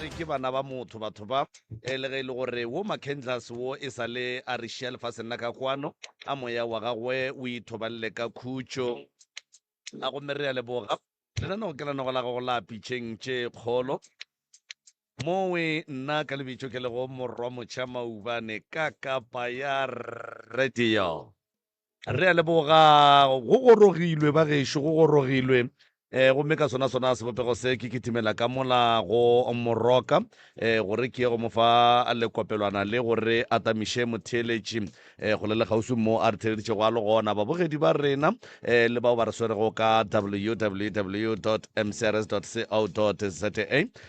re ke bana ba motho batho ba e le ge e le gore wo McCandless wo e sa le a re šia lefaseng la ka kwano, a moya wa gagwe o ithobalele ka khutšo. A gomme re a leboga. Lenaneo ke lenago la gago la Pitšeng tše Kgolo. Mowe nna ka lebitšo ke lego Morwa Motšha Maubane ka Kapa ya Radio. Re a leboga, go gorogilwe ba gešo, go gorogilwe. E, gomme ka sona sona sebopego se ke kitimela ka mola go Moroka e, gore ke ye go mo fa lekopelwana le gore a tamiše motheeletši e, go le le kgauswi mo a re theeleditšego a le gona. Babogedi ba rena e, le bao ba re swerego ka www mcrs co za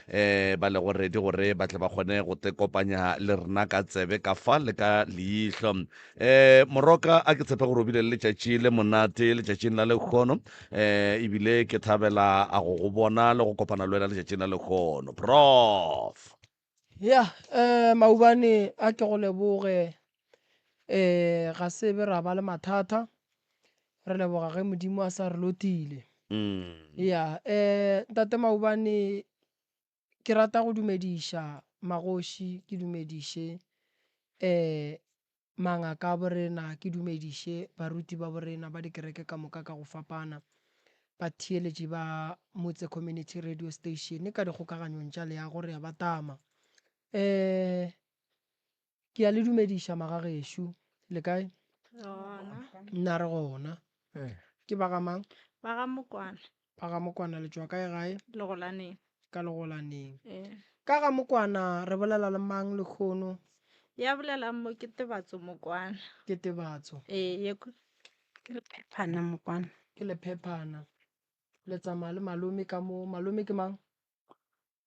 e, ba lego ready gore ba tle ba kgone go te kopanya le rena ka tsebe ka fa le ka leihlo. Eh, Moroka, a ke tshepe gore o bile le letšatši le monate letšatšing la lekgono. Eh, ebile ke thabela a go go bona le go kopana le wena letšatšing la lekgono. Prof. Ya, eh, maubane a ke go leboge. Eh, ga se be ra ba le mathata. Re leboga ge Modimo a sa re lotile. Mm. Ya, eh, ntate maubane Ke rata go dumediša magoši, ke dumediše um mangaka a borena, ke dumediše baruti ba borena ba dikereke ka moka ka go fapana, batheeletši ba Motse Community Radio Station ka dikgokaganyong tša leago re a ba tama. Um Ke a le dumediša magagešo, le kae? Gona. Nna re gona. Ke ba ga mang? Ba ga Mokwana. Ba ga Mokwana le tšwa kae gae? Legolaneng. Ka Legolaneng. Ee. Ka ga Mokwana re bolela le mang lekgono? Ya bolelang mo ke Tebatso Mokwana. Ke Tebatso. Ee, ye ko. Ke Lephephana Mokwana. Ke Lephephana. Le tsamaya le malome ka mo. Malome ke mang?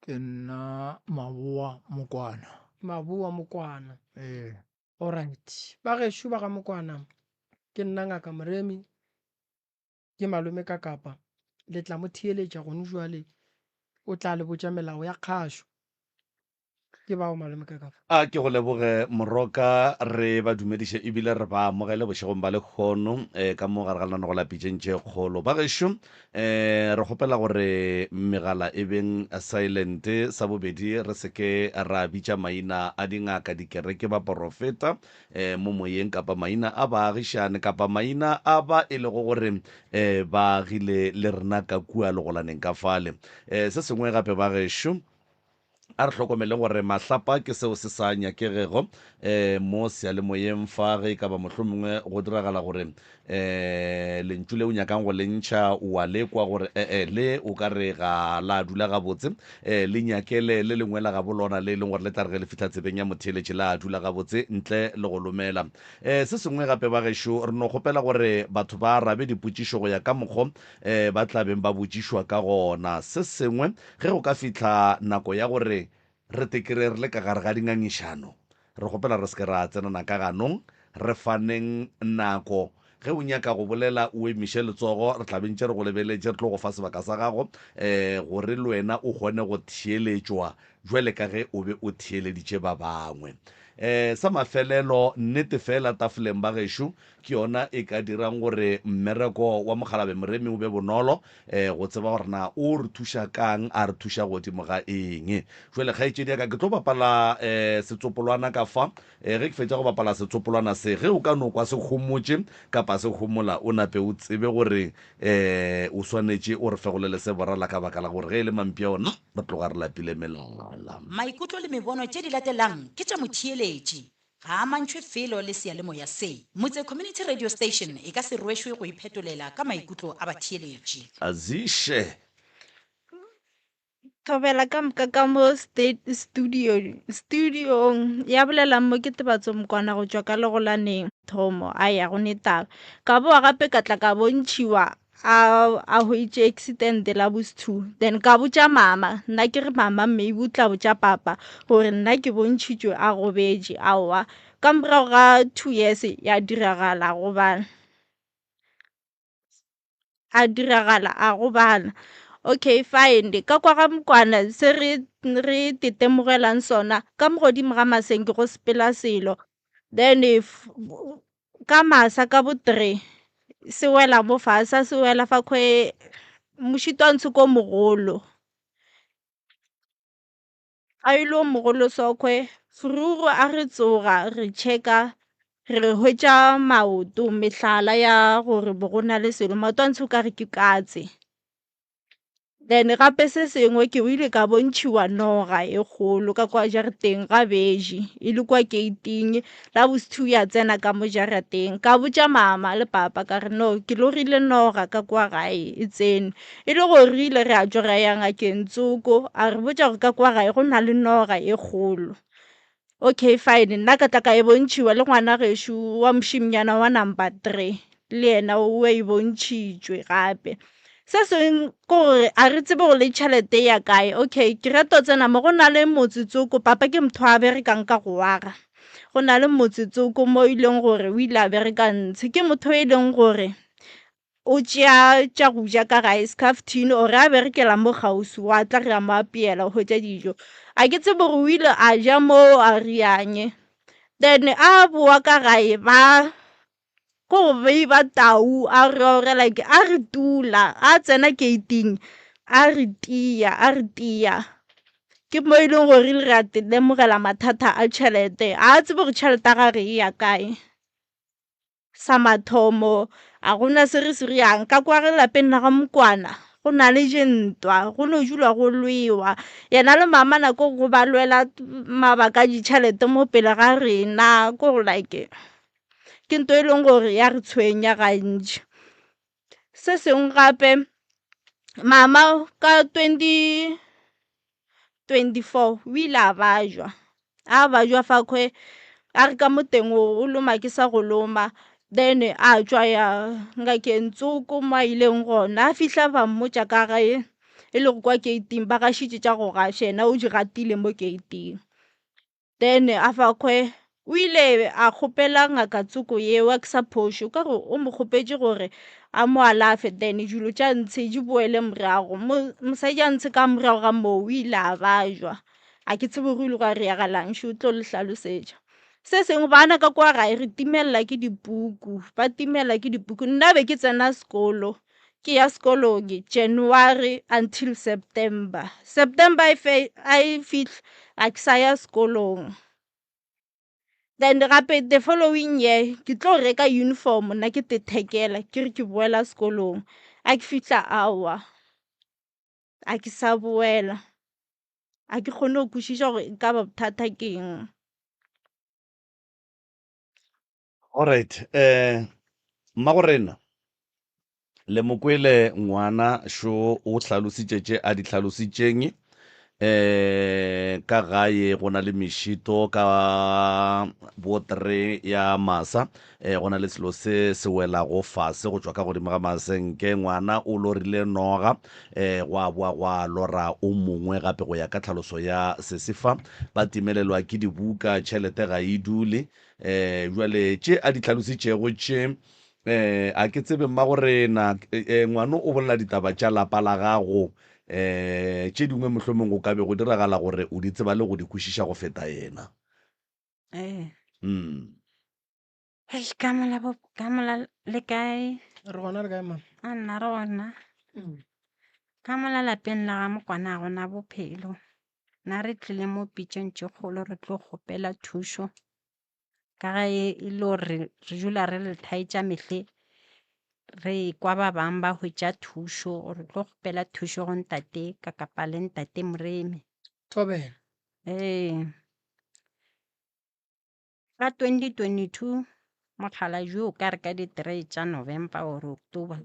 Ke nna Maboa Mokwana. Maboa Mokwana. Ee. Alright. Ba gešo ba ga Mokwana, ke nna Ngaka Moremi, ke malome ka Kapa. Le tla mo theeletša gone jwale, o tla le botša melao ya kgašo. Ke bao malome ka Kapa. A ke go leboge Moroka, re ba dumediše ebile re ba amogele bošegong ba lehono eh, ka mo gare ga lenanego la Pitšeng tše Kgolo. Ba gešo eh, re kgopela gore megala e beng silent, sa bobedi re se ke ra bitša maina a dingaka, dikereke, baporofeta eh, mo moyeng kapa maina a baagišane kapa maina a ba e lego gore eh, ba agile le rena ka kua legolaneng ka fale. Eh, se sengwe gape ba gešo, A re hlokomeleng gore mahlapa ke seo se sa nyakegego um mo seyalemoyeng fa ge e ka ba mohlomongwe go diragala gore um lentšu le o nyakang go le ntšha o a le kwa gore ee le o ka re ga la dula gabotse um le nyakele le lengwe la gabo lona le e leng gore le tla re ge le fihla tsebeng ya motheeletši la dula gabotse ntle le go lomela. Um se sengwe gape bagešo re no kgopela gore batho ba arabe dipotšišo go ya ka mokgo um ba tla beng ba botšišwa ka gona. Se sengwe Ge go ka fihla nako ya gore re tekere re le ka gare ga dingangišano, re kgopela re se ke ra tsenana ka ganong, re faneng nako. Ge o nyaka go bolela o emiše letsogo, re tla be ntše re go lebeletše, re tlo go fa sebaka sa gago um gore le wena o kgone go theeletšwa bjale ka ge o be o theeleditše ba bangwe. Um sa mafelelo, nnete feela tafoleng ba gešo ke yona e ka dirang gore mmereko wa mokgalabe Moremi o be bonolo, um go tseba gore na o re thuša kang, a re thuša godimo ga eng. Jwale kgaetšedi ya ka, ke tlo bapala um setsopolwana ka fa. Um ge ke fetša go bapala setsopolwana se, ge o ka no kwa se homotše kapa se homola, o nape o tsebe gore um o swanetše o re fegolele se borala ka baka la gore ge e le mampša ona re tloga re lapile melala. Maikutlo le mebono tše di latelang ke tša motheeletši. Ga a amantšhwe felo le seyalemoya se. Motse Community Radio Station e ka se rwešwe go iphetolela ka maikutlo a batheeletši. Aziše. Thobela ka moka ka mo studio studiong ya bolelang mo ke Tebatso Mokwana go tšwa ka Legolaneng thomo a ya go ne taba ka boa gape ka tla ka bontšhiwa a a hwetše accident la bos 2 then ka botša mama nna ke re mama maybe o tla botša papa gore nna ke bontšhitšwe a gobetše aowa ka morago ga 2 years ya diragala gobana a diragala a gobala okay fine ka kwa ga mokwana se re re tetemogelang sona ka mo godimo ga masenke go sepela selo then if ka masa ka bo 3 se wela mo fase a se wela fa khwe mošito wa ntsho ko mogolo. A ile o mogolo Sokhwe, Fururu a re tsoga re checka re hwetša maoto mehlala ya gore bo go na le selo maoto a ntsho ka re ke katse. Then gape se sengwe ke ile ka bontšhiwa noga e kgolo ka kwa jarateng ga beji e le kwa gate-ing la bosithu ya tsena ka mo jarateng. Ka botša mama le papa ka re no ke lorile noga ka kwa gae e tsene. E le gore re ile ra tšwa ra ya ngakeng tsoko a re botša gore ka kwa gae go na le noga e kgolo. Okay fine nna ka tla ka e bontšhiwa le ngwana gešo wa mošemnyana wa number 3 le yena o e bontšhitšwe gape. Se sengwe ke gore a re tsebe gore le tšhelete ya kae. Okay ke rata go tsena mo go na le motse tsoko papa ke motho a berekang ka go aga. Go na le motse tsoko mo e leng gore o ile a bereka ntshe ke motho e leng gore o tšea tša go ja ka gae skhafthini or a berekela mo kgauswi wa tla re a mo apeela o hwetša dijo. A ke tsebe gore o ile a ja moo a rianye then a boa ka gae ba ko go bei ba tau a rore like a re tula a tsena gate-ing a re tia a re tia. Ke mo e leng gore re a lemogela mathata a tšhelete a tsebe gore tšhelete ya gage e ya kae. Sa mathomo, a go na se re se riang. Ka kwa re lapeng la ga Mokwana go na le dintwa, go no dulwa go lwewa. Yena le mama nako e nngwe ba lwela mabaka a ditšhelete mo pele ga rena, ko gore like ke ntho e leng gore ya re tshwenya gantši. Se sengwe gape mama ka 2024 o ile a bajwa, a bajwa fakhwe a re ka mo teng o loma ke sa go loma then a tšwa ya ngakeng tsoko mo a ileng gona a fihla ba mmotša ka ge e le go kwa gate-ing ba gašitše tša go gaša yena o di gatile mo gate-ing. Then Afakwe o ile a kgopela ngaka tsoko yeo a ke sa phošo ka gore o mo kgopetše gore a mo alafe then dilo tša ntshe di boele morago. Mosadi a ntshe ka morago ga moo o ile a bajwa. A ke tsebe gore o ile gwa reagalang še o tlo le hlalosetša. Se sengwe bana ka kwa gae re timelela ke dipuku, ba timela ke dipuku. Nna be ke tsena sekolo ke ya sekolong January until September. September a e fihla a ke sa ya sekolong. Then gape the following year ke tlo reka uniform nna ke tethekela ke re ke boela sekolong. A ke fihla aowa a ke sa boela. A ke kgone go kwešiša gore e ka ba bothata ke eng. Alright, eh mmagorena le mo kwele ngwana šo o hlalositše tše a di hlalositšeng eh ka gae go na le mešito ka bo three ya masa eh go na le selo se se welago fase go tšwa ka godimo ga masenke ngwana o lorile noga eh gwa boa gwa lora o mongwe gape go ya ka tlhaloso ya sesifa ba timelelwa ke dibuka tšhelete ga e dule um bjale tše a di hlalositšego tše um a ke tsebe mmagorena um ngwano o bolela ditaba tša lapa la gago um tše dingwe mohlomong go ka be go diragala gore o di tseba le go di kwešiša go feta yena. Ee. Mm. Hei, ka mola bo ka mola le kae? Re gona le kae mama? A nna re gona. Ka mola lapeng la ga Mokwana ga gona bophelo. Nna re tlile mo pitšong tše kgolo re tlo kgopela thušo ka ge e le gore re dula re le thaetša mehle re kwa ba bangwe ba hwetša thušo re tlo kgopela thušo go ntate Kakapa le ntate Moremi. Thobela. Ee. Ka 2022 mokgalabje o ka re ka di 3 tša November or October,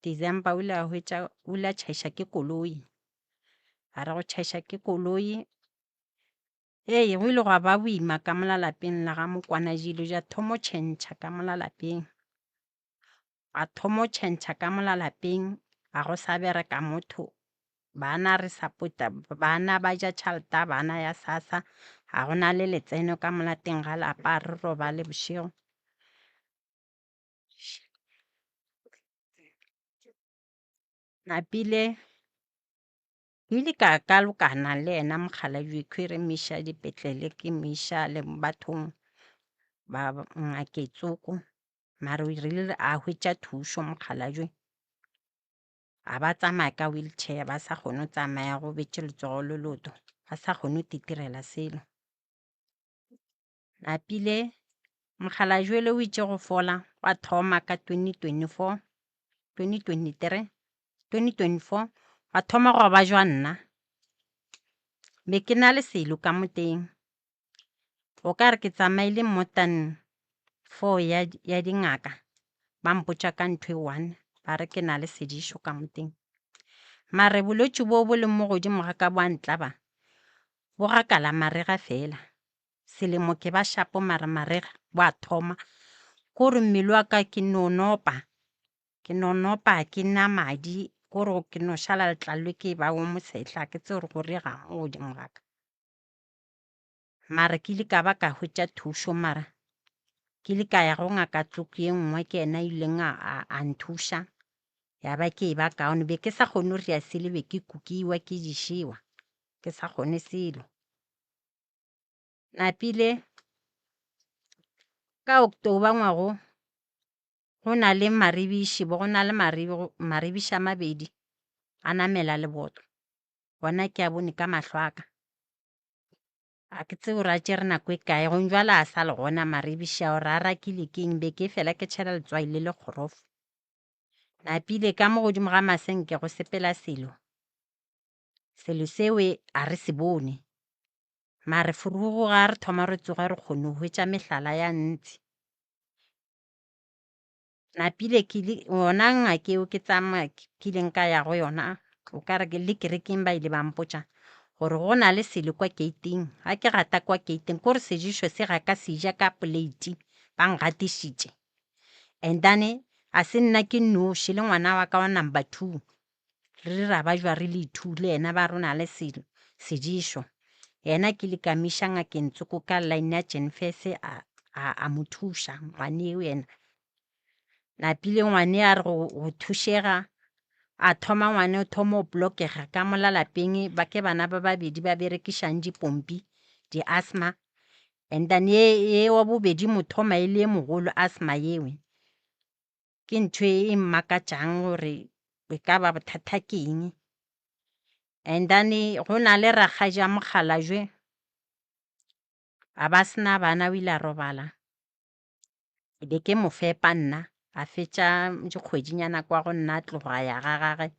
December o ile a hwetša o ile a tšhaiša ke koloi. A re go tšhaiša ke koloi, ee go ile gwa ba boima ka mola lapeng la ga Mokwana dilo di a thoma go tšhentšha ka mola lapeng. A thoma go tšhentšha ka mola lapeng ga go sa bereka motho Bana re sapota, bana ba ja tšhalta, bana ya SASSA, ga go na le letseno ka molateng ga lapa, a re robale bošego. Napile ke ile ka kalokana le yena mokgalabje khwi re mo iša dipetlele, ke mo iša le bathong ba ngakeng tsoko, mare o rile a hwetša thušo mokgalabje. A ba tsamaya ka wheelchair ba sa kgone go tsamaya go betše letsogo le leoto. A sa kgone go titirela selo. Napile mokgalabje o itše go fola gwa thoma ka 2024, 2023, 2024 gwa thoma gwa ba jwa nna. Be ke na le selo ka mo teng. O ka re ke tsamaile more than four ya, ya dingaka ba mpotša ka ntho e one ba re ke na le sedišo ka mo teng. Mare bolwetši bo bo leng mo godimo ga ka bo a ntlaba bo gakala marega fela. Selemo ke ba shapo mare marega bo a thoma. Ko re mmele wa ka ke no nopa, ke no nopa ke na madi ko re ke no šala letlalo ke ba wo mosehla ke tsebe gore go regang mo godimo ga ka. Mara ke ile ka ba ka hwetša thušo mara ke ile ka ya go ngaka Tloko ye nngwe ke yena a ileng a nthuša ya ba ke e ba kaone. Be ke sa kgone go ria selo be ke kukiwa ke dišiwa ke sa kgone selo. Napile ka October ngwago go na le maribiši bo go na le maribiši a mabedi a namela leboto gona ke a bone ka mahlo a ka. A ke tsebe gore a tšere nako e kae gong jwale a sa le gona maribiši ao re a rakile ke eng be ke fela ke tšhela letswai le le kgorofo. Napile ka mo godimo ga masenke go sepela selo, selo seo a re se bone. Mare furugo ga re thoma re tsoga re kgone go hwetša mehlala ya ntshi. Napile ke ile yona ngaka eo ke tsamaya ke ileng ka ya go yona o ka re le kerekeng ba ile ba mpotša gore go na le selo kwa gate-ing. Ga ke gata kwa gate-ing ko re sejišo se ga ka se ja ka plate ba ngatišitše. And then a se nna ke noši le ngwana wa ka wa number two re ra ba jwa re le two le yena ba re o na le selo sedišo. Yena ke ile ka mo iša ngakeng tsoko ka line ya Jenfese a, a, a mo thuša ngwane eo yena. Napile ngwane a re go, go thušega a thoma ngwane o thoma o blokega ka mola lapeng ba ke bana ba babedi ba berekišang dipompi di-asthma and then ye, ye wa bobedi mothoma e le ye mogolo asthma yewe. Ke ntho e mmakatšang gore e ka ba bothata ke eng. And then go na le rakgadi a mokgalajwe a ba sena bana o ile a robala. Be ke mo fepa nna a fetša dikgwedinyana kwa go nna a tloga a ya ga gage.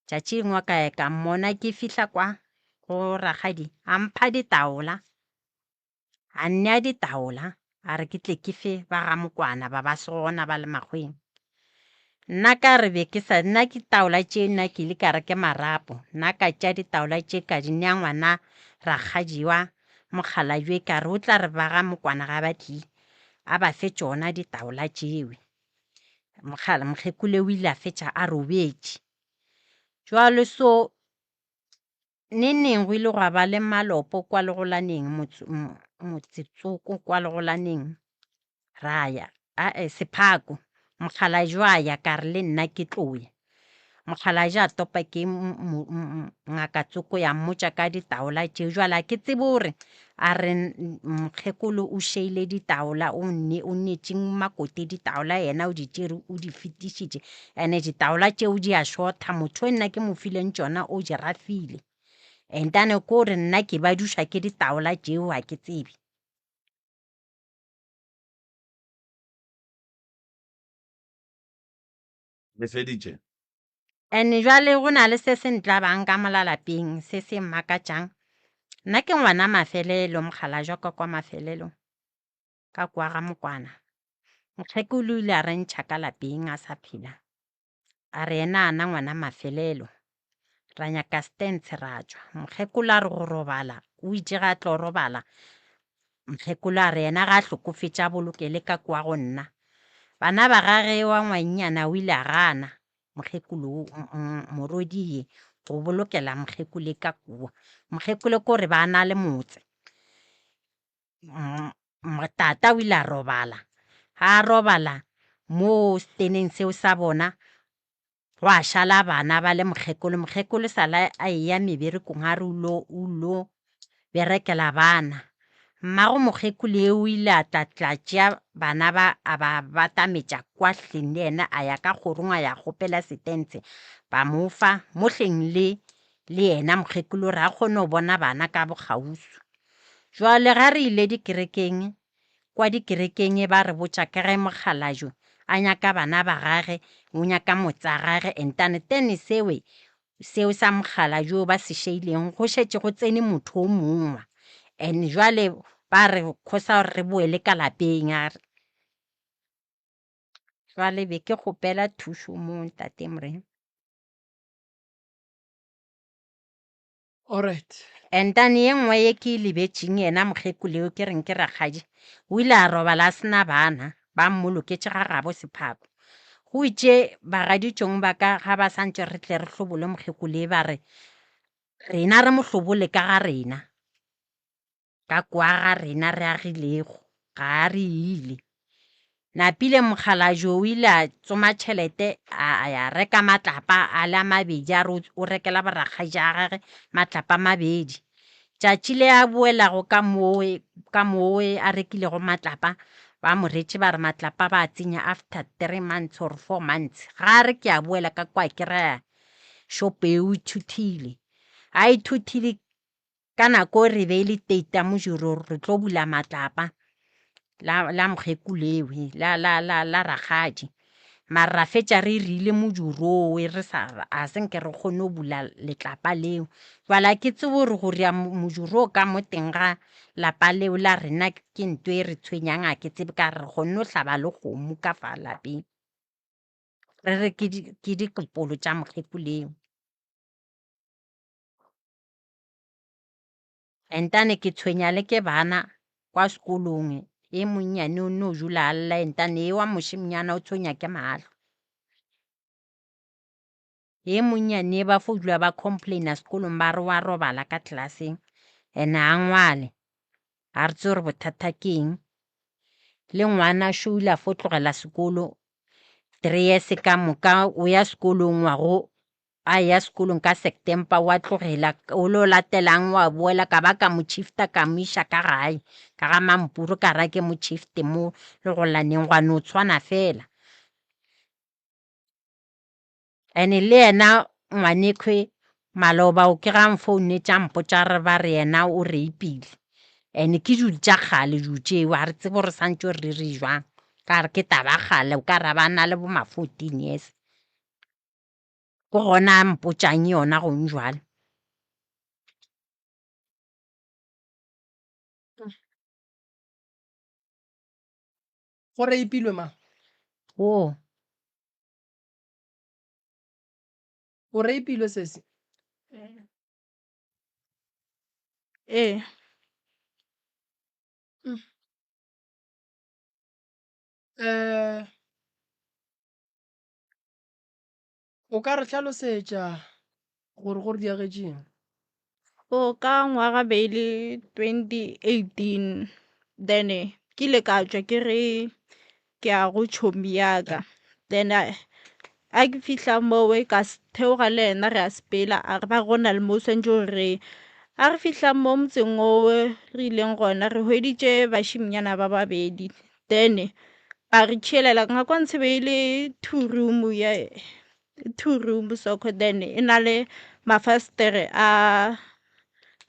Tšatši lengwe ka ya ka mmona ke fihla kwa go rakgadi a mpha ditaola. A nnea ditaola a re ke tle ke fe ba ga Mokwana ba ba se gona ba le makgweng. Nna ka re be ke sa nna ke taola tše nna ke ile ka re ke marapo nna ka tšea ditaola tše ka di nea ngwana rakgadi wa mokgalabje ka re o tla re ba ga Mokwana ga ba tlile a ba fe tšona ditaola tšewe. Mokgala mokgekolo o ile a fetša a robetše. Jwale so Neneng go ile gwa ba le malopo kwa Legolaneng, motsetsoko kwa Legolaneng, ra ya, ae, Sephako, mokgalabje wa ya, ka re le nna ke tlo ya. Mokgalabje a topa ke ngaka tsoko ya mmotša ka ditaola tšeo. Jwale ga ke tsebe gore a re mokgekolo o šeile ditaola, o o neetše Makoti ditaola yena o di tšere o di fetišitše. And-e ditaola tšeo di a šotha, motho e nna ke mo fileng tšona o di rafile. And then ko re nna ke ba duša ke ditaola tšeo ga ke tsebe. Le feditše? And jwale go na le se se ntlabang ka mola lapeng, se se mmakatšang. Nna ke ngwana mafelelo, mokgalajwa ka kwa mafelelo, ka kwa ga Mokwana. Mokgekolo o ile a re ntšha ka lapeng a sa phela, a re yena a na ngwana mafelelo. Ra nyaka stance ra tšwa. Mokgekolo a re go robala, o itše ge a tlo robala, mokgekolo a re yena ga a hlokofetše a bolokele ka kwa go nna. Bana ba gage wa ngwannyana o ile a gana mokgekolo morwedi ye go bolokela mokgekolo ka kua. Mokgekolo ke gore ba na le motse. Tata o ile a robala, ga a robala mo steneng seo sa bona gwa šala bana ba le mokgekolo. Mokgekolo sala a eya meberekong a re o lo o lo berekela bana. Mmago mokgekolo eo o ile a tla tla tšea bana ba a ba batametša kwa hleng le yena a ya ka kgorong a ya kgopela setentshe ba mo fa mo hleng le. Le yena mokgekolo gore a kgone go bona bana ka bokgauswi. Jwale ga re ile dikerekeng, kwa dikerekeng ba re botša ka ge mokgalajwe a nyaka bana ba gage, o nyaka motse wa gage entane tene sewe seo sa mokgalajwe o ba se šeileng go šetše go tsene motho o mongwe. And jwale ba re khosa gore re boele ka lapeng a re jwale be ke kgopela thušo mo ntate Morena. Alright. And then ye nngwe ye ke e lebetšeng yena mokgekolo yo ke reng ke rakgadi, o ile a robala a se na bana, ba mmoloketše ga gabo Sephako. Go itše bagaditšong ba ka ga ba sa ntše re tle re hlobole mokgekolo ye ba re rena re mo hlobole ka ga rena, ka kwa ga rena re agilego, ga a re ile. Napile mokgalabje o ile a tsoma tšhelete a ya reka matlapa a le a mabedi a re o rekela borakgadi a gage matlapa a mabedi. Tšatši le a boelago ka mowe ka mowe a rekilego matlapa ba mo retše ba re matlapa ba a tsenya after 3 months or 4 months. Ga a re ke a boela ka kwa ke ra shopo eo e thuthile. A e thuthile Ka nako re be e le teita mojoro re tlo bula matlapa la, la mokgekolo ewe la, la, la, la rakgadi. Mara ra fetša re rile mojoro owe re sa, a se nke re kgone go bula letlapa leo. Jwale a ke tsebe gore go ria mojoro o ka mo teng ga lapa leo la rena ke nto e re tshwenyang, a ke tsebe ka re re kgonne go hlaba le kgomo ka fa lapeng. Re re ke di, ke dikopolo tša mokgekolo eo. Entane ke tshwenya le ke bana kwa sekolong, e monnyane o no dula a lla entane e wa mošemnyana o tshwenya ke mahlo. E monnyane ba fo dula ba complaina sekolong ba re wa robala ka classeng and a ngwale, ga re tsebe gore bothata ke eng. Le ngwana šo o ile a fo tlogela sekolo 3 years ka moka o ya sekolong ngwago a eya sekolong ka September wa tlogela o lo latelang wa boela ka ba ka mo shifta ka mo iša ka gae ka ga Mampuru ka ra ke mo shifte mo legolaneng gwa no tshwana fela. And-e le yena ngwanekhwe maloba o ke ga nfounetše a mpotša re ba re yena o rapile and ke dilo tša kgale dilo tšeo ga re tsebe gore santše re re jwang ka re ke taba ya kgale o ka re ba na le bo ma 14 years. Ke gona a mpotšang yona gong jwale. Go reipilwe mang? Wo. O reipilwe sesi? Ee. Eh. O ka re hlalosetša gore go re diagetšeng? O ka ngwaga be e le 2018 then ke ile ka tšwa ke re ke ya go tšhomi ya ka then a ke fihla mowe ka theoga le yena re a sepela a re ba go na le mo swanetše gore re a re fihla mo motseng owe re ileng gona re hweditše bašimnyana ba babedi Then ba re tšhelela ngakwantshe be e le two room ya two room soccer then e na le mafastere a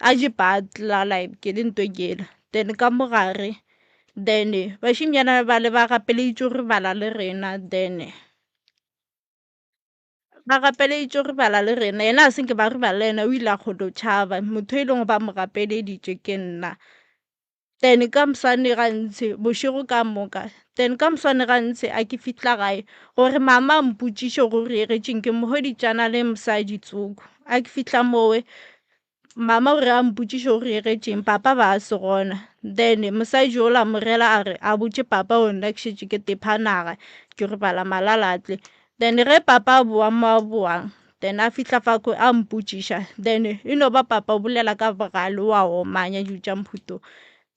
a dipatla like ke le nto kela then ka mogare then bašimnyana ba le ba gapeleditšwe go bala le rena then ba gapeleditšwe go bala le rena yena a senke ba re bala le yena o ile a kgona go tšhaba motho e leng ba mo gapeleditše ke nna. Then ka moswane gantši, bošego ka moka, then ka moswane gantši a ke fihla gae, gore mama a mpotšiše gore o regetšeng, ke mo hweditše a na le mosadi tsoko. A ke fihla mowe, mama o re a mpotšiše gore o regetšeng, papa ba a se gona. Then mosadi yola a mo rela a re a botše papa gore nna ke šetše ke tepha naga, ke robala malalatle. Then ge papa a boa mo a boang, then a fihla fa a mpotšiša then e no ba papa o bolela ka bogale wa omanya dilo tša mphuto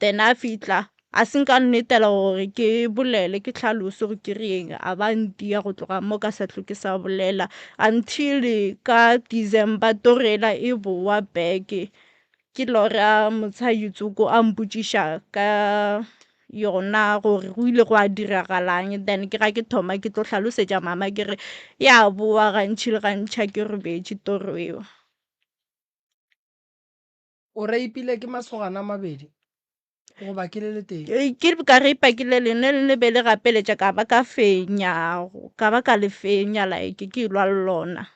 then a fihla a se nka nnetela gore ke bolele ke hlalose gore ke reng a ba ntia go tloga mo ka sa tlo ke sa bolela until ka December torela e boa back Ke lora motshadi tsoko a mpotšiša ka yona gore go ile gwa diragalang then ke ga ke thoma ke tlo hlalosetša mama ke re ya boa gantši le gantši a ke robetše toro eo. O reipile ke masogana a mabedi goba ke le letee? Ke ka reipa ke le lengwe, le le be le gapeletša ka ba ka fenya, ka ba ka le fenya like ke lwa le lona.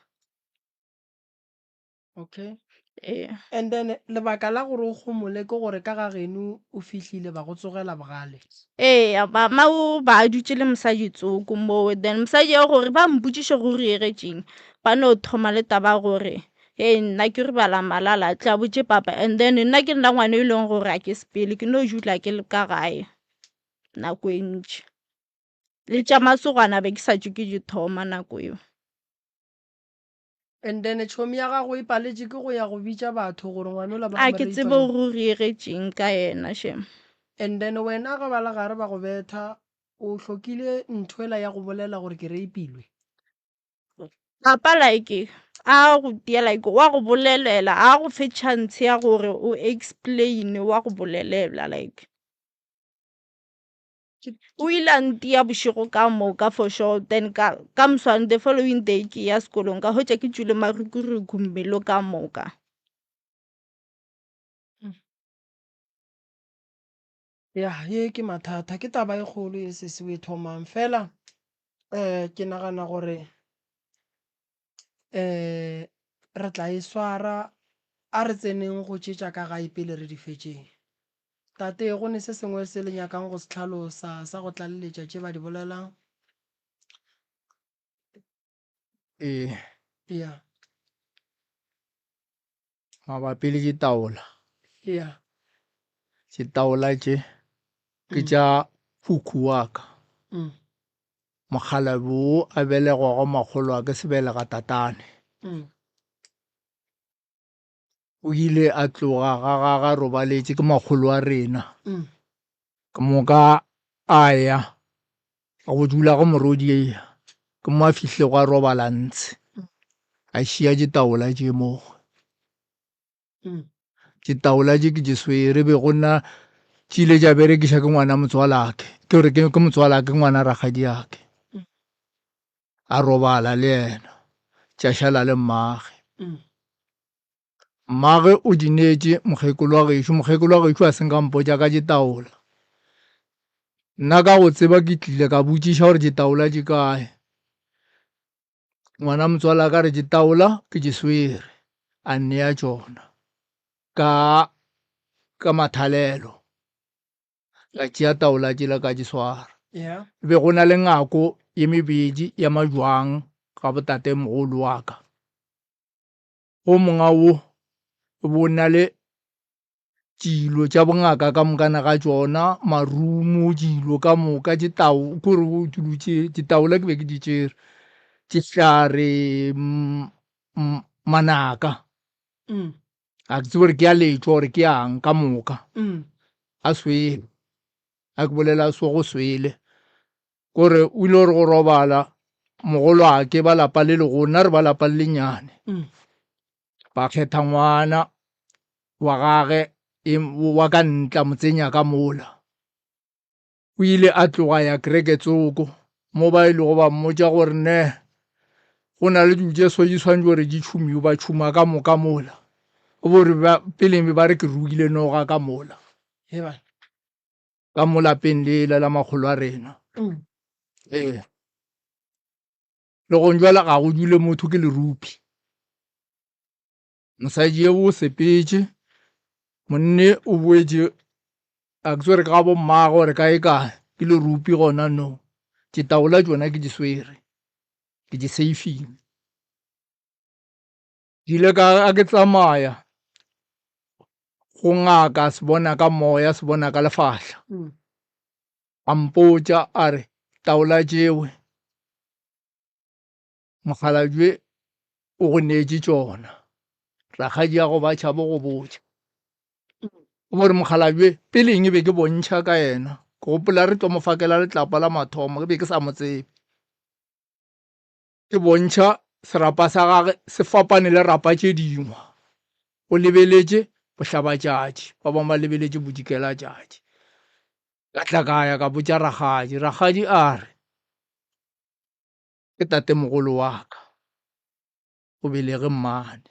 Okay. Ee. And then lebaka la gore o gomole ke gore ka ga geno o fihlile ba go tsogela bogale. Ee, mama o ba a dutše le mosadi tsoko moo then mosadi eo gore ba mpotšiše gore o egetšeng ba no thoma le taba ya gore hei nna ke ribala malala a tle a botše papa and then nna ke nna ngwana e leng gore a ke sepele ke no dula ke le ka gae nako e ntši le tša masogana be ke sa tšwe ke di thoma nako eo. And then tšhomi ya gago e paletše ke go ya go bitša batho gore ngwanola ba A ke tsebe gore o riegetšeng ka yena shem. And then wena ge ba le gare ba go betha o hlokile nthwela ya go bolela gore ke reipilwe? Papa like a go tia like wa go bolelela a go fe chance ya gore o explain wa go bolelela like. O ile a ntia bošego ka moka for sure then ka ka moswane the following day ke ya sekolong ka hwetša ke tšwile marukuruku mmele ka moka. Ya ye ke mathata ke taba e kgolo ye sesi o e thomang fela um ke nagana gore um re tla e swara a re tseneng go tše tša ka gae pele re di fetšeng. Tate, go ne se sengwe se le nyakang go se hlalosa sa go tlaleletša tše ba di bolelang? Ee. Ya. Mabapi le ditaola. Ya. Ditaola tše ke tša khukhu wa ka. Mokgalabje wo a belegwago makgolwake sebelega tatane. O ile a tloga ga gagwe a robaletše ke makgolo wa rena. Ke moka a ya a go dula go morwediya, ke mo a fihlilego a robala ntshe, a šia ditaola tše moo. Ditaola tše ke di swere be go nna tše ile tša berekiša ke ngwana motswalake, ke gore ke motswalake ngwana rakgadiake. A robala le yena, tša šala le mmage. Mmage o di neetše mokgekolo wa gešo, mokgekolo wa gešo a se nka mpotša ka ditaola. Nna ka go tseba ke tlile ka botšiša gore ditaola di kae. Ngwana motswala ka re ditaola ke di swere, a nnea tšona ka ka mathalelo. Ka tšea taola tšela ka di swara. Yeah. Be go na le ngako ye mebedi ya majwang ga botatemogolo wa ka. Go monga wo o be o na le dilo tša bongaka ka mokana ga tšona, marumo, dilo ka moka, ditao, ke gore dilo tše, ditaola ke be ke di tšere, dihlare, manaka. Ga ke tsebe gore ke ya letšwa gore ke yang ka moka. A swele, a ke bolela so go swele. Kore o ile gore go robala mogolwake ba lapa le legolo, nna re ba lapa le lenyane. Ba kgetha ngwana wa gage wa ka ntla mo tsenya ka mola. O ile a tloga ya kereke tsoko mo ba ilego ba mmotša gore ne go na le dilo tše so di swanetše gore di tšhumiwe, ba tšhuma ka moka mola. O bo re peleng be ba re ke rukile noga ka mola. Ka mo lapeng lela la makgolo a rena. Ee. Le gong jwale ga go dule motho ke lerupi. Mosadi eo o sepetše, monne o boetše a ke tsebe gore ke ga bommagwe gore kae kae, ke lerupi gona no. Ditaola tšona ke di swere, ke di safile. Ke ile ka a ke tsamaya go ngaka se bona ka moya se bona ka lefahla. A mpotša a re taola tšewe mokgalabje o go neetše tšona rakgadiago ba tšhabo go botša. O bo re mokgalabje peleng e be ke bontšha ka yena ke gopola re tlo mo fakela letlapa la mathomo ke be ke sa mo tsebe. Ke bontšha serapa sa gage se fapane le rapa tše dingwe. O lebeletše bohlabatšatši, ba bangwe ba lebeletše bodikelatšatši. Ka tla ka ya ka botša rakgadi, rakgadi a re, Ke tatemogolo wa ka, o belege mmane.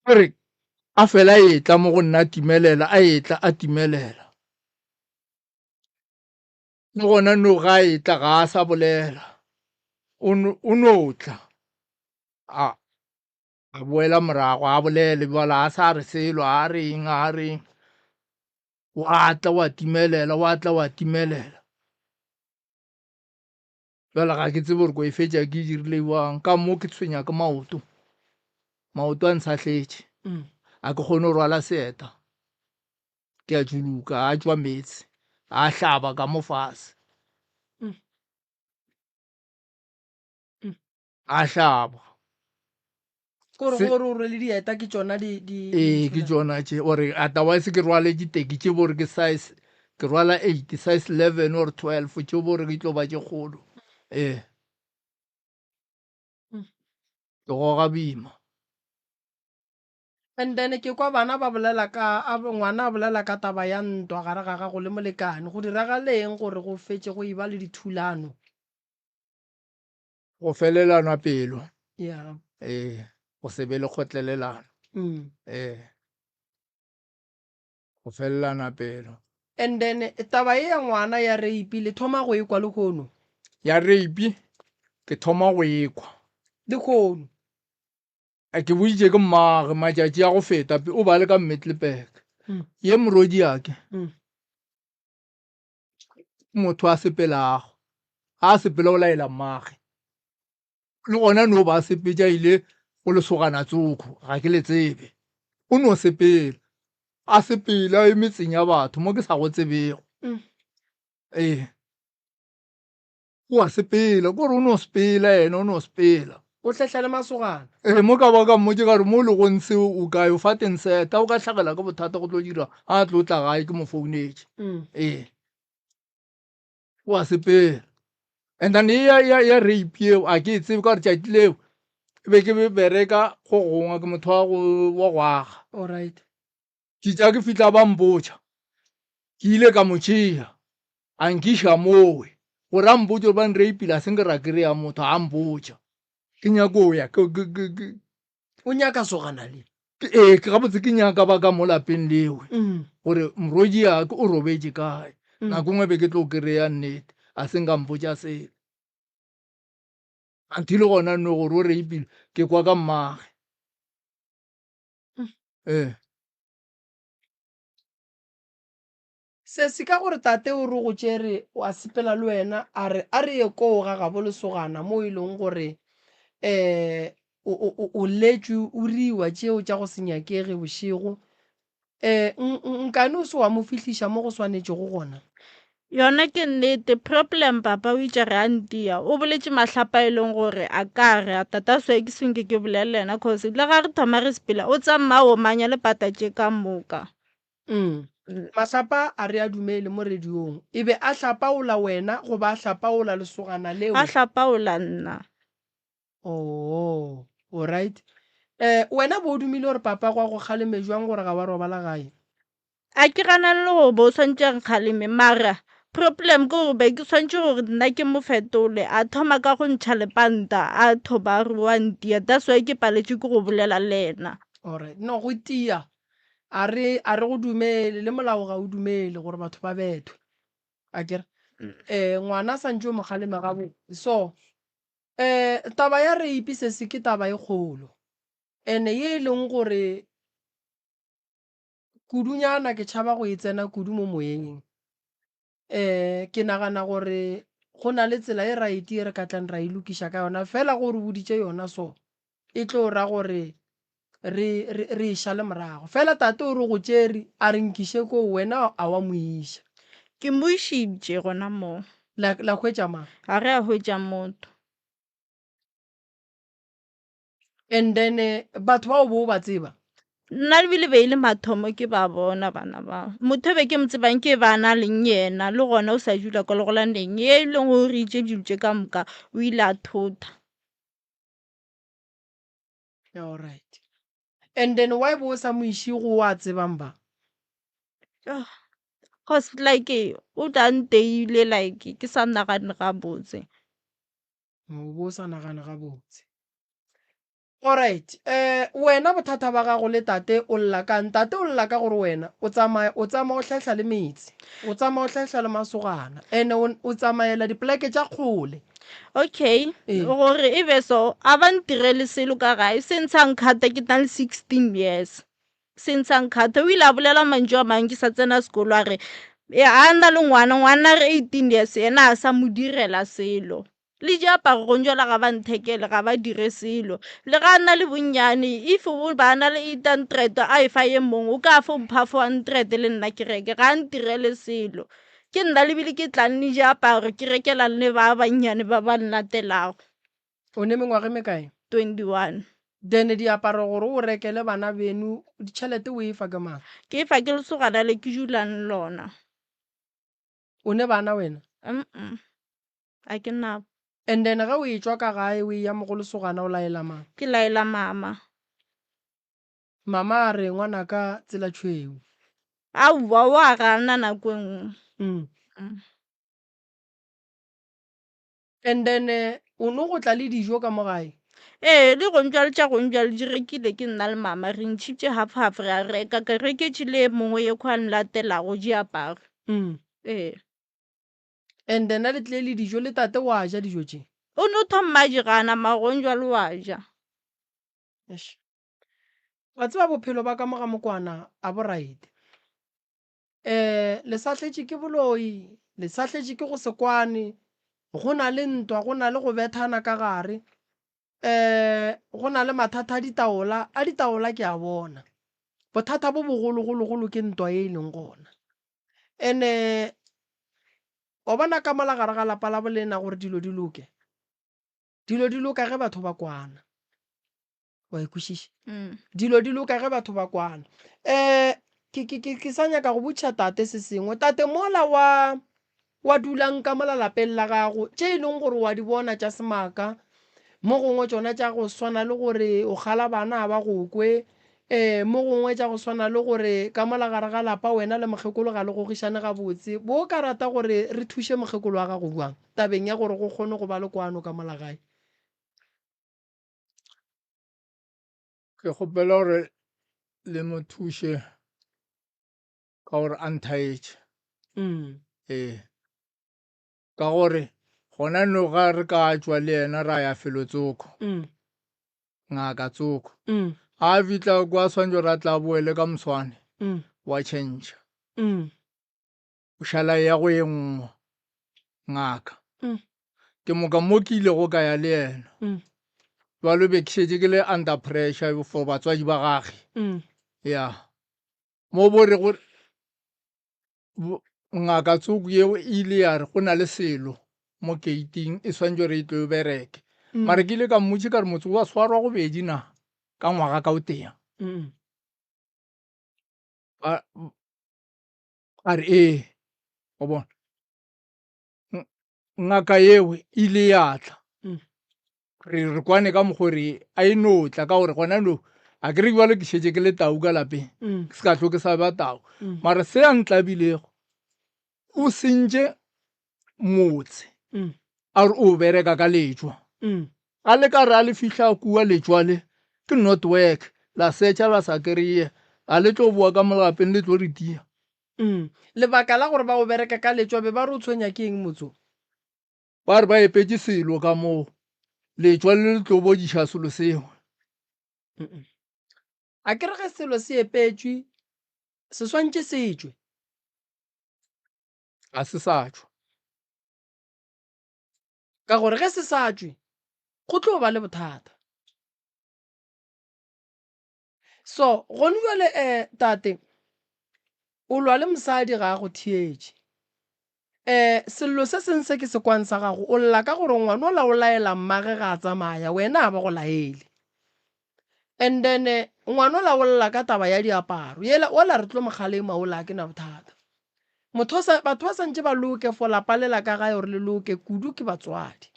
Ke re. A fela a etla mo go nna a timelela, a etla a timelela. Le gona no ga a etla ga a sa bolela. O no, o no tla a a boela morago a bolele bjale a sa re selo a reng a reng wa tla wa timelela wa tla wa timelela Bjale ga ke tsebe gore ko e fetša ke e dirile bjang. Ka mo ke tshwenya ke maoto. Maoto a ntshahletše. Mm. A ke kgone go rwala seeta. Ke a tšuluka, a tšwa meetse. A hlaba ka mo fase. Mm. Mm. A hlaba. Kore gore o rwele dieta ke tšona di di Ee, ke tšona tše. Ore otherwise ke rwale diteki tše bore ke size ke rwala 8, size 11 or 12 tše bore ke tlo ba tše kgolo. Ee. Mm. Ke goga boima. And then ke kwa bana ba bolela ka a ngwana a bolela ka taba ya ntwa gare ga gago le molekane. Go diragaleng gore go fetše go eba le dithulano? Go felelanwa pelo. Yeah. Ee, go se be le kgotlelelano. Mm. Ee. Go felelana pelo. And then taba ye ya ngwana ya rape le thoma go e kwa lehono? Ya rape ke thoma go e kwa. Lehono. A ke boditše ke mmage matšatši a go feta o ba le ka Middelburg. Mm. Ye morwediake. Mm. Motho a sepelago, a sepela o laela mmage. Le gona no ba sepetša ile go lesogana tsoko, ga ke le tsebe. O no sepela, a sepela a ye metseng ya batho mo ke sa go tsebego. Mm. Ee. O a sepela, kore o no sepela yena, o no sepela. O hlehla le masogana. Ee, mo ka ba ka mmotša ka re mo le go ntshe o kae, o fa teng seta, o ka hlagela ke bothata go tlo dira, a tlo tla gae ke mo founetše. Mm. Ee. O a sepela. And then ya, ya, ya rape yeo, a ke e tsebe ka gore tšatši leo e be ke bereka go gongwe ke motho wa go, wa go aga. Alright. Ke tša ke fihla ba mpotša, ke ile ka mo tšea, a nkiša mowe, gore a mpotše gore ba nreipile, a se nke ra kry-a motho, a mpotša. Ke nyako ya, ke, ke, ke, ke. O nyaka sogana le? Ke, ee, ke gabotse ke nyaka ba ka mo lapeng lewe, mm. gore morwedi ya ke o robetše kae. Mm. Nako nngwe be ke tlo kry-a nnete, a se nka mpotša selo. Until gona no gore o reipile, ke kwa ka mmage. Ee. Sesi ka gore tate o re go tšere wa sepela le wena a re a re ye koo ga gabo lesogana mo e leng gore um o o letšwe o riwa tšeo tša go se nyakege bošego um nkane o se wa mo fihliša mo go swanetšego gona? Yona ke nnete problem papa o itše ge a ntia o boletše mahlapa e leng gore a ka re a tata swe ke senke ke bolele le yena cause le ga re thoma re sepela o tsa mma omanya le pata tše ka moka. Mm. Mahlapa a re a dumele mo radiong. E be a hlapaola wena goba a hlapaola lesogana leo? A hlapaola nna. Oh, alright. Eh, wena bo o dumile gore papa go a go kgaleme jwang gore ga wa robala gae? A ke ganane le gore bo o swantše a nkgaleme, mara problem ke gore be ke swantše gore nna ke mo fetole. A thoma ka go ntšha lepanta, a thoba a re wa ntia. That's why ke paletše ke go bolela le yena. Alright. No, go tia a re a re go dumele, le molao ga o dumele gore batho ba bethwe. Akere? Eh, ngwana a santše o mo kgaleme gabotse. So, Eh, taba ya rape sesi ke taba e kgolo. Ene ye e leng gore kudunyana ke tšhaba go e tsena kudu mo moyeng. Eh, ke nagana gore go na le tsela e right e re ka tlang ra e lokiša ka yona fela go re boditše yona so e tlo ra gore re re re e šale morago. Fela tate o re go tšere a re nkiše koo wena a wa mo iša. Ke mo išitše gona moo. La la hwetša mang? Ga re a hwetša motho. And then batho bao bo o ba tseba? Nna ebile be e le mathomo ke ba bona bana bao. Motho e be ke mo tsebang ke ba na leng yena le gona o sa dula kwa Legolaneng. Ye e leng gore o itše dilo tše ka moka o ile a thota. Alright. And then why bo o sa mo iše go wa tsebang ba? Cause like o tla nteile like ke sa nagane gabotse. O bo o sa nagane gabotse. Alright, eh, wena bothata ba gago le tate o lla kang? Tate o lla ka gore wena o tsamaya o tsamaya o hlehla le metse, o tsamaya o hlehla le masogana, ene o, o tsamaela dipoleke tša kgole. Okay, Ee. gore e be so, a ba ntirele selo ka gae, se ntsha nkgata ke na le 16 years. Se ntsha nkgata, o ile a bolela mantšu a mang ke sa tsena sekolo a re, a na le ngwana, ngwana a re 18 years, yena a sa mo direla selo. Le diaparo gonjwale ga ba nthekele, ga ba dire selo. Le ga a na le bonnyane, if o ba na le 800 a e fa ye mongwe, o ka fo mpha 400 le nna ke reke, ga a ntirele selo. Ke nna le bile ke tlang le diaparo ke rekelang le ba bannyane ba ba nlatelago. O ne mengwaga e mekae? 21. Then diaparo gore o rekele bana beno, ditšhelete o e fa ke mang? Ke e fa ke lesogana le ke dulang le lona. O ne bana wena? Mm-mm. A ke nabo. And then ge o etšwa ka gae o eya mo go lesogana o laela mang? Ke laela mama. Mama a re ngwanaka tsela tšhweu. Aowa o a gana nako e nngwe. Mm. And then o no go tla le dijo ka mo gae? Ee, le gonjwale tša gonjwale di rekile ke nna le mama re ntšhitše half half re a reka ke reketše le e mongwe ye khwa nlatelago diaparo. Mm. Ee. And then a le tlile le dijo le tate wa ja dijo tše? O no thoma a di gana mara gonjwale wa ja. Eish. Wa tseba bophelo ba ka mo ga Mokwana a bo right. Um le sahletše ke boloi, le sahletše ke go se kwane, go na le ntwa, go na le go bethana ka gare. Um go na le mathata a ditaola, a ditaola ke a bona. Bothata bo bogologologolo ke ntwa ye e leng gona. Ene wa bona ka mola gare ga lapa la bolena gore dilo di loke, dilo di loka ge batho ba kwana. Wa e kwešiša? Mm. Dilo di loka ge batho ba kwana. Um ke, ke, ke, ke sa nyaka go botšiša tate se sengwe. Tate mola wa, wa dulang ka mola lapeng la gago, tše e leng gore wa di bona tša semaka, mo gongwe tšona tša go swana le gore o kgala bana ga ba go kwe, um mo gongwe tša go swana le gore ka mola gare ga lapa wena le mokgekolo ga le gogišane gabotse. Bo o ka rata gore re thuše mokgekolo wa gago bjang tabeng ya gore go kgone go ba le kwano ka mola gae? Ke kgopela gore le mo thuše ka gore a nthaetše. Mm. Ee. Ka gore gona no ga re ka tšwa le yena ra ya felo tsoko. Mm. Ngaka tsoko. Mm. A fihla kwa swantše gore a tla boele ka moswane. Mm. Wa tšhentšha. Mm. O šala ya go ye nngwe ngaka. Mm. Ke moka mo ke ilego ka ya le yena. Mm. Jwalo be ke šetše ke le under pressure for batswadi ba gage. Mm. Ya. Mo bo re go ngaka tsoko yeo e ile ya re go na le selo mo gate-ing e swantše gore e tlo e bereke. Mm. Mara ke ile ka mmotša ka re motse wa swarwa gobedi na ka ngwaga ka o tee. Mm. Ba a re ee, wa bona. Ngaka yeo e ile ya tla. Mm. Re re kwane ka mokgwa re a e no tla ka gore gona no a ke re jwale ke šetše ke le tau ka lapeng. Mm. Ke se ka hlo ke sa ba tau. Mm. Mara se a ntlabilego o sentše motse. Mm. A re o bereka ka letšwa. Mm. A le ka re a le fihla kua letšwa le ke not work la setša la sa kry-e a le tlo boa ka mo lapeng le tlo re tia. Mm. Lebaka la gore ba o bereka ka letšwa be ba re o tshwenya ke eng motso? Ba re ba epetše selo ka moo, letšwa le le tlo bodiša selo seo. Mm-mm. A ke re ge selo se epetšwe se swantše se tšwe? Ga se sa tšwa. Ka gore ge se sa tšwe go tlo ba le bothata. So gone jwale eh tate o lwa le mosadi ga a go theetše. Eh sello se seng se ke se kwang sa gago o lla ka gore ngwanola o laela mmage ga a tsamaya wena a ba go laele. And then ngwanola o lla ka taba ya diaparo yela ola re tlo mo kgalema ola a ke na bothata. Motho sa batho ba santše ba loke for lapa le la ka gae gore le loke kudu ke batswadi.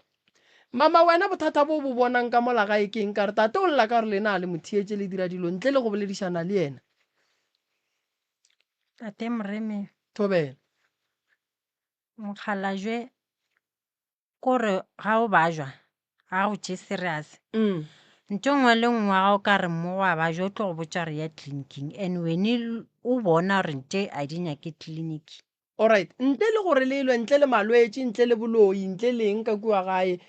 Mama wena bothata bo bo bonang ka mola gae ke eng ka re tate o lla ka gore lena a le mo theetše le dira dilo ntle le go boledišana le yena. Tate Moremi. Thobela. Mokgalajwe kore ga o bajwa ga go tše serious. Mm. Ntho nngwe le nngwe ga o ka re mo wa ba jo tlo go botša gore ya tleliniking and wene o bona gore nte a di nyake tleliniki. Alright, ntle le gore le lwe, ntle le malwetši, ntle le boloi, ntle le eng ka kua gae,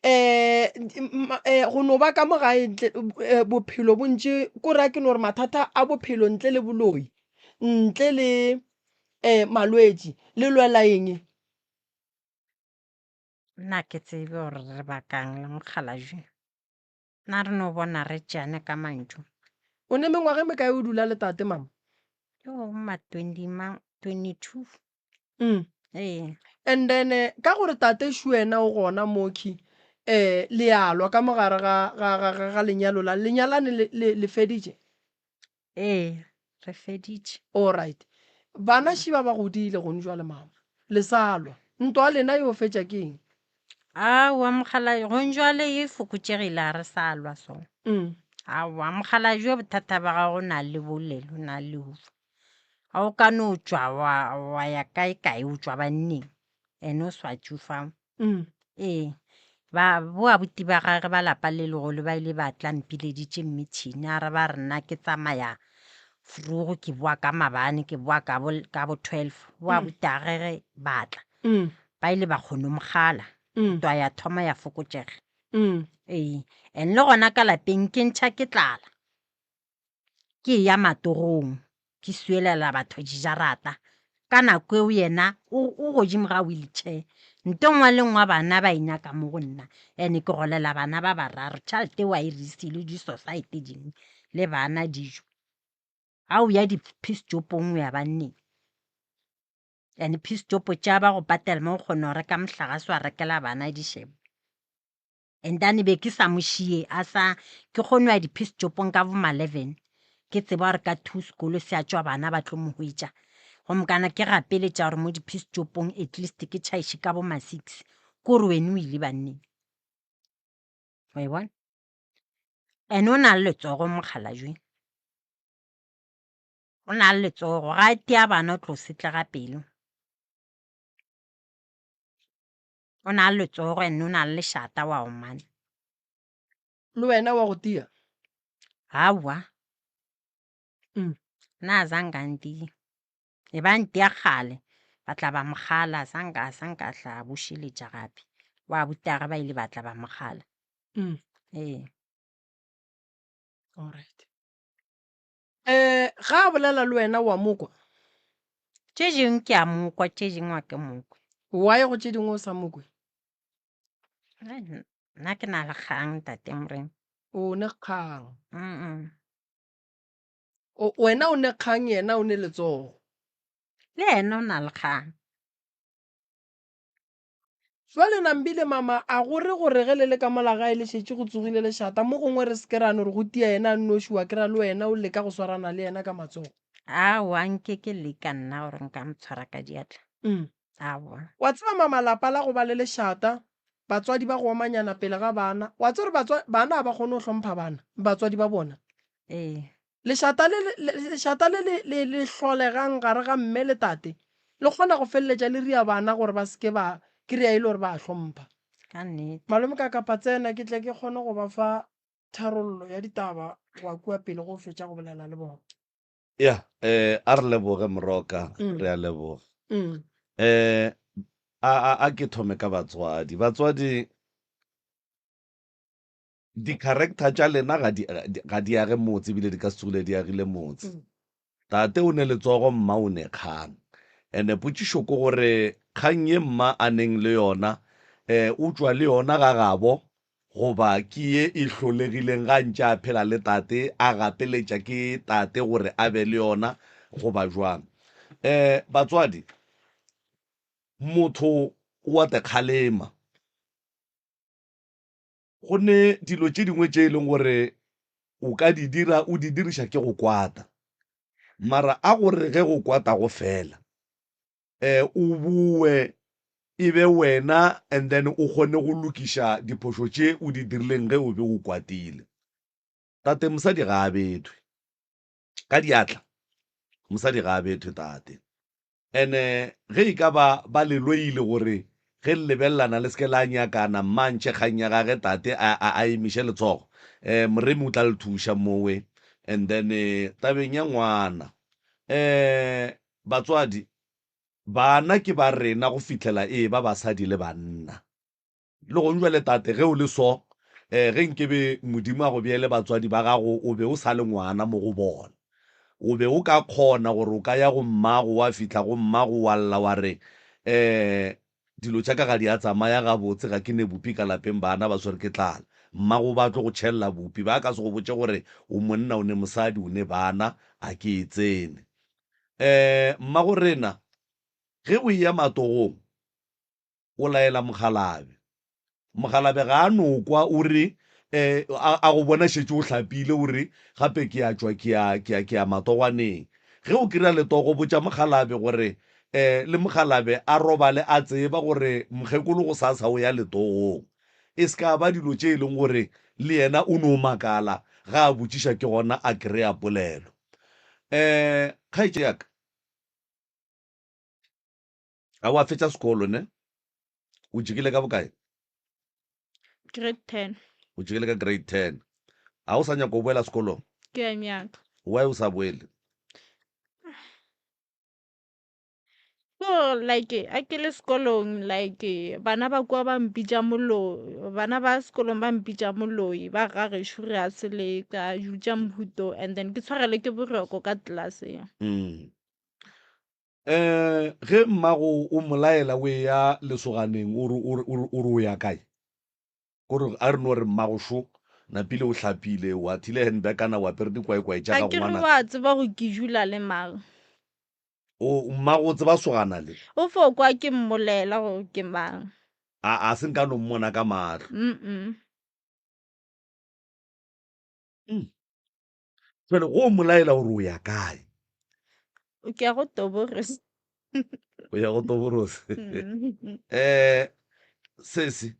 um go no ba ka mo gae ntle bophelo bo ntše, ko ra ke no re mathata a bophelo ntle le boloi, ntle le um malwetši, le lwela eng? Nna ke tsebe gore re bakang le mokgalajwe. Nna re no bona re tšeane ka mantšu. O ne mengwaga e mekae o dula le tate mama? Yo ma 20 ma 22. Mm. Ee. And then eh, ka gore tate šu wena o gona mokhi eh le a lwa ka mogare ga ga ga ga, ga lenyalo la lenyalane le, le, le feditše? Ee, re feditše. All right. Bana šiba ba godile gone jwale mama. Le sa lwa. Ntwa ya lena yo fetša ke eng? Aowa mokgalabje, gone jwale e fokotšegile ga re sa lwa so. Mm. Aowa mokgalabje bothata ba gago o na le bolelo, o na le lehufa. Ga o ka no tšwa wa, wa ya kae kae o tšwa banneng ene o sa tšofang. Mm. Ee, ba bo abuti ba gage ba lapa le legolo ba ile ba tla mpileditše meeting a re ba re nna ke tsamaya vroeg ke boa ka mabane ke boa ka bo ka bo 12 bo abuti a gage ba tla Mm. ba ile ba kgona mogala Mm. ntwa ya thoma ya fokotšega Mm. ee and le gona ka lapeng ke ntšha ke tlala ke eya matogong ke swielela batho dijarata ka nako eo yena o o godimo ga wheelchair. Nto nngwe le nngwe bana ba e nyaka mo go nna and ke golela bana ba bararo tšhelete eo a e re le di-society dingwe le bana dijo. Ga o ya di-peace jopong o ya banneng and peace jopo tša ba go patela mo o kgona go reka mohlagase wa rekela bana dišebo. And then be ke sa mo šie a sa ke kgone ya di-peace jopong ka bo ma-eleven ke tseba gore ka two sekolo se a tšwa bana ba tlo mo hwetša gomme kana ke gapeletša gore mo di-peace jopong at least ke tšhaiše ka bo ma-six ke gore wene o ile banneng wa e bona and o na le letsogo mokgalajwe o na le letsogo ga a tia bana o tlo setlega pelo. O na le letsogo and o na le lešata wa omana. Le wena wa go tia? Aowa. Mm. Nna a zange a ntie. E ba ntia kgale, ba tla ba mo kgala, zange a zange a tla bušeletša gape. Wa butagwe ba ile ba tla ba mo kgala. Mm. Ee. All right. Eh, ga a bolela le wena wa mo kwa? Tše dingwe ke a mo kwa, tše dingwe ga ke mo kwe. Why go tše dingwe o sa mo kwe? Nna ke na le kgang ntate Morena. O ne kgang. Mm. O, wena o ne kgang yena o ne letsogo. Le yena o na le kgang. Jwale Nambile mama a go re gore ge le le ka mola gae le šetše go tsogile lešata, mo gongwe re se ke ra no re go tia yena a nnoši wa kry-a le wena o leka go swarana le yena ka matsogo. Aowa nke ke leka nna gore nka mo tshwara ka diatla. Mm. Aowa. Wa tseba mama lapa la go ba le lešata, batswadi ba go omanyana pele ga bana, wa tseba gore batswa, bana ga ba kgone go hlompha bana, batswadi ba bona. Ee. Lešata le, le, lešata le le, le, le hlolegang gare ga mme le tate le kgona go feleletša le ria bana gore ba se ke ba kry-a e le gore ba a hlompha. Ka nnete. Malome ka kapa tsena ke tle ke kgone go ba fa tharollo ya ditaba go ya kua pele go fetša go bolela le bona. Ya, eh, a re leboge Moroka, Mm. re a leboga. Mm. Eh, a, a, a ke thome ka batswadi. Batswadi, Di-character tša lena ga di, ga di age motse ebile di ka se tsogile di agile motse. Mm. Tate o ne letsogo, mma o ne kgang. Ene potšišo ke gore kgang ye mma a neng le yona um o tšwa le yona ga gabo goba ke ye e hlolegileng ga ntše a phela le tate a gapeletša ke tate gore a be le yona goba jwang. Um batswadi, motho o a te kgalema. Go ne dilo tše dingwe tše e leng gore o ka di dira o di diriša ke go kwata, mara a gore ge go kwata go fela um o boe e be wena and then o kgone go lokiša diphošo tše o di dirileng ge o be o kwatile. Tate mosadi ga a bethwe ka diatla, mosadi ga a bethwe tate. Ene ge e ka ba ba le loile gore Ge le lebelelana le se ke la nyakana, mma a ntšhe kgang ya gage, tate a, a, a emiše letsogo. Eh, Moremi o tla le thuša mowe. And then eh, tabeng ya ngwana, eh, batswadi, bana ke ba rena go fihlela e eba basadi le banna. Le gong jwale tate, ge o le so, eh, ge nkebe Modimo a go beele batswadi ba gago, o be o sa le ngwana mo go bona. O be o ka kgona gore o ka ya go mmago, wa fihla go mmago wa lla wa re, Eh, dilo tša ka ga di a tsamaya gabotse, ga ke ne bupi ka lapeng, bana ba swere ke tlala. Mmago ba tlo go tšhelela bupi. Ba ka se go botše gore o monna, o ne mosadi, o ne bana, a ke e tsene. Eh, mmago rena, ge o eya matogong, o laela mokgalabje. Mokgalabje ga a no kwa o re eh, a, a go bona šetše o hlapile o re gape ke a tšwa ke ya, ke ya, ke ya matogwaneng. Ge o kry-a letogo botša mokgalabje gore eh, le mokgalabje a robale a tseba gore mokgekolo gosasa o ya letogong. E se ka ba dilo tše e leng gore le yena o no makala ga a botšiša ke gona a kry-a polelo. Eh, kgaetšedi ya ka. A wa fetša sekolo ne? O jikile ka bokae? Grade 10. O jikile ka grade 10. A o sa nyaka go boela sekolong? Ke a nyaka. Why o sa boele? So like a ke le sekolong like bana ba kua ba mpitša moloi, bana ba sekolong ba mpitša moloi, ba ga gešo re a seleka, jutša mhuto and then ke tshwarelwe ke boroko ka classeng. Mm. Um ge mmago o mo laela o eya lesoganeng o re, o re, o re, o re o ya kae? Kore a re no re mmago šo napile o hlapile, o athile handbag kana o apere dikwaekwae tša A gago ke re ngwanaka. wa tseba gore ke dula le mang. O mmago o tseba sogana le? O fo kwa ke mmolela gore ke mang. A a se nka no mmona ka mahlo. Mm-mm. Mm. Jwale go o molaela gore o ya kae? Ke ya go Toborose. O ya go Toborose. Eh sesi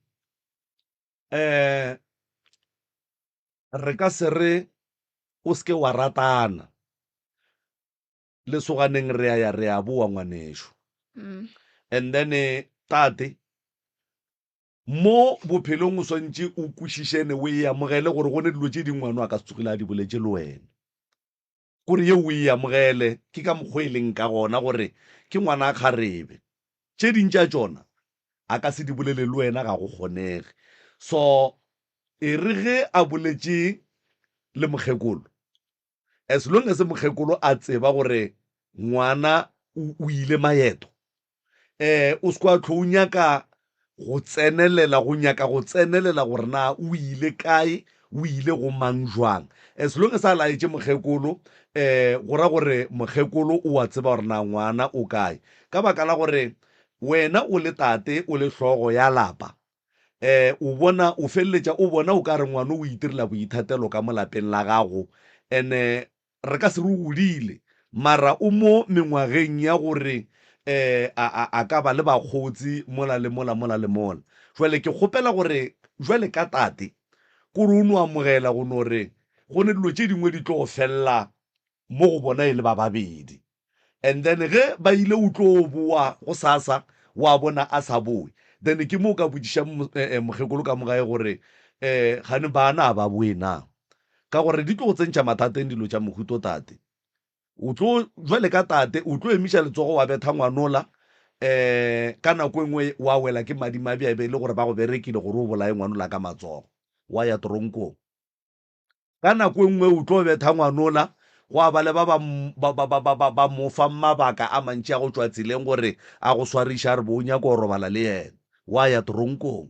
eh re ka se re o se ke wa ratana. Lesoganeng re a ya re a boa ngwanešu. And then tate Mo bophelong o swantše o kwešiše ene o e amogele gore go ne dilo tše dingwe ngwano a ka se tsogile a di boletše le wena. Kore yeo o e amogele, ke ka mokgwa e leng ka gona gore ke ngwana a kgarebe. Tše ding tša tšona a ka se di bolele le wena ga go kgonege. So e re ge a boletše le mokgekolo, as long as mokgekolo a tseba gore ngwana o, o ile maeto, eh o se kwa tlho o nyaka go tsenelela, go nyaka go tsenelela gore na o ile kae, o ile go mang jwang. As long as a laetše mokgekolo, eh go ra gore mokgekolo o a tseba gore na ngwana o kae. Ka baka la gore wena o le tate, o le hlogo ya lapa, eh o bona, o feleletša o bona o ka re ngwano o itirela boithatelo ka mo lapeng la gago, ene re ka se re o godile, mara o mo mengwageng ya gore eh a, a, a ka ba le bakgotsi mola le mola, mola le mola. Jwale ke kgopela gore jwale ka tate, kore o no amogela go no re go ne dilo tše dingwe di tlo go fella mo go bona e le ba babedi. And then ge ba ile o tlo boa gosasa wa bona a sa boe, then ke mo o ka botšišang mokgekolo ka mo gae gore um kgane bana a ba boe na? Ka gore di tlo go tsentšha mathateng dilo tša mohuto tate. O tlo jwale ka tate o tlo emiša letsogo wa betha ngwanola um ka nako e nngwe wa wela ke madimabe a be e le gore ba go berekile gore o bolaye ngwanola ka matsogo wa ya toronkong. Ka nako e nngwe o tlo betha ngwanola, gwa ba le ba ba, ba, ba, ba, ba, ba, ba mo fa mabaka a mantši a go tšwa tseleng gore a go swariše a re bo o nyaka go robala le yena, wa ya toronkong.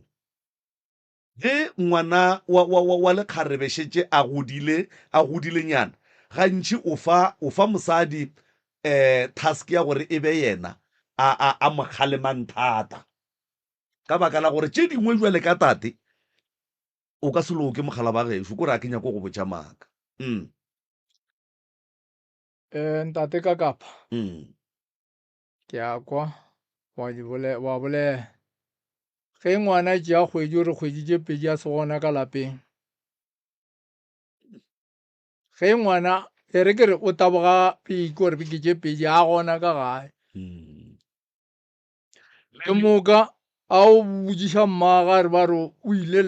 Ge ngwana wa, wa, wa, wa lekgarebe šetše a godile, a godilenyana, gantši o fa, o fa mosadi um task ya gore e be yena a, a, a mo kgalemang thata. Ka baka la gore tše dingwe bjale ka tate, O ka se loke mogala ba gešo, kore a ke nyako go botša maaka. Mm. Eh, ntate Kakapa. Mm. Ke a kwa wa di bole wa bolela. Ge ngwana a tšea kgwedi ore kgwedi tše pedi a se gona ka lapeng. Ge ngwana e re ke re o taboga beke ore beke tše pedi a gona ka gae. Mm. Ke moka. A o botšiša mmaga a re ba re o ile.